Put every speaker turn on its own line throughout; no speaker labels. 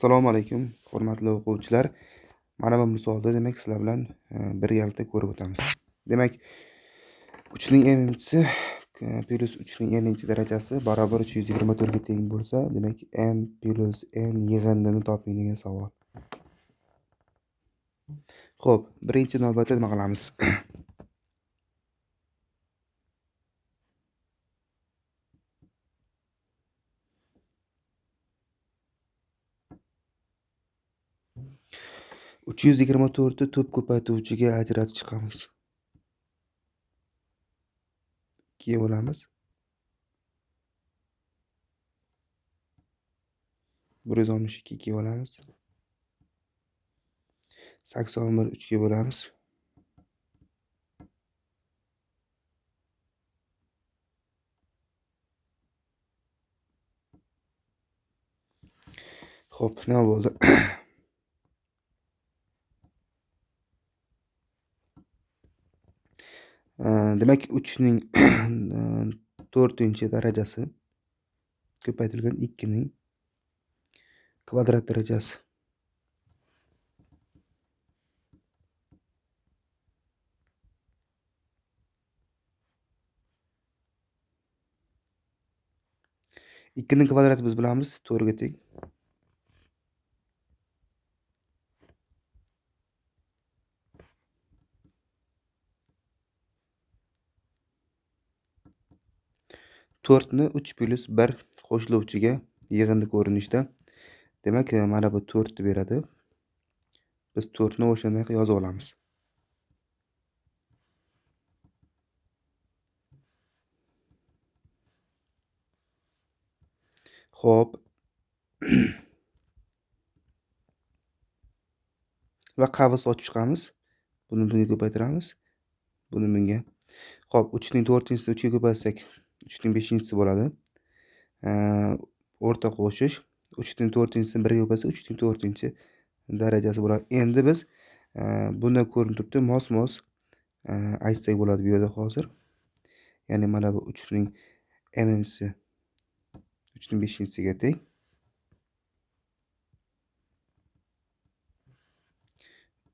Assalomu alaykum, hurmatli o'quvchilar. Mana bu misolda demak sizlar bilan birgalikda ko'rib o'tamiz. Demak, 3 ning m-inchisi plus 3 ning n-inchi darajasi barobar 324 ga teng bo'lsa, demak m plus n yig'indini toping degan savol. Xo'p, birinchi navbatda nima qilamiz? 324 ni to'p ko'paytuvchiga ajratib chiqamiz. 2 bo'lamiz. 162 2 bo'lamiz. 81 3 ga bo'lamiz. Xo'p, nima bo'ldi? Demak, 3 ning 4-chi darajasi ko'paytirilgan 2 ning kvadrat darajasi. Ikkining kvadrati biz bilamiz 4 ga teng. 4ni 3 plus 1 qo'shiluvchiga yig'indi ko'rinishda. Demak, mana bu 4 ni beradi. Biz 4 ni o'shanday yozib olamiz. Xo'p. Va qavs ochib chiqamiz. Buni bunga ko'paytiramiz. Buni bunga. Xo'p, 3 ning 4-chisini 3 ga ko'paytirsak 3 ning 5-chisi bo'ladi. O'rta qo'shish 3 ning 4-chisini 1 ga ko'paytirsak 3 ning 4-chi darajasi bo'ladi. Endi biz bundan ko'rinib turibdi, mos-mos aytsak bo'ladi bu yerda hozir. Ya'ni mana bu 3 ning m-si 3 ning 5-chisiga teng.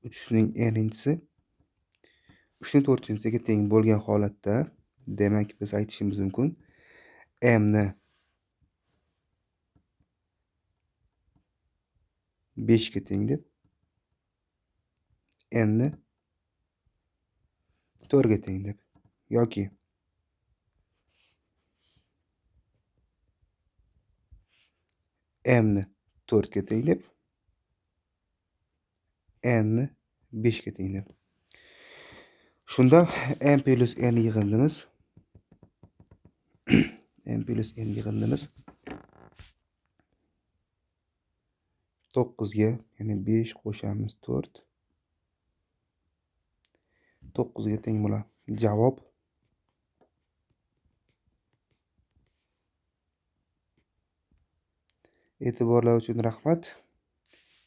3 ning n-inchisi 3 ning 4-chisiga teng bo'lgan holatda, demak biz aytishimiz mumkin m ni 5 ga teng deb, n ni 4 ga teng deb, yoki m ni 4 ga teng deb, n ni 5 ga teng deb. Shunda m plus n yig'indimiz m plus n yig'indimiz 9 ga, ya'ni 5 qo'shamiz 4 9 ga teng bo'ladi. Javob e'tiborlar uchun rahmat.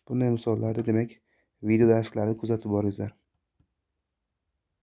Bunday misollarda demak video darslarni kuzatib boringlar.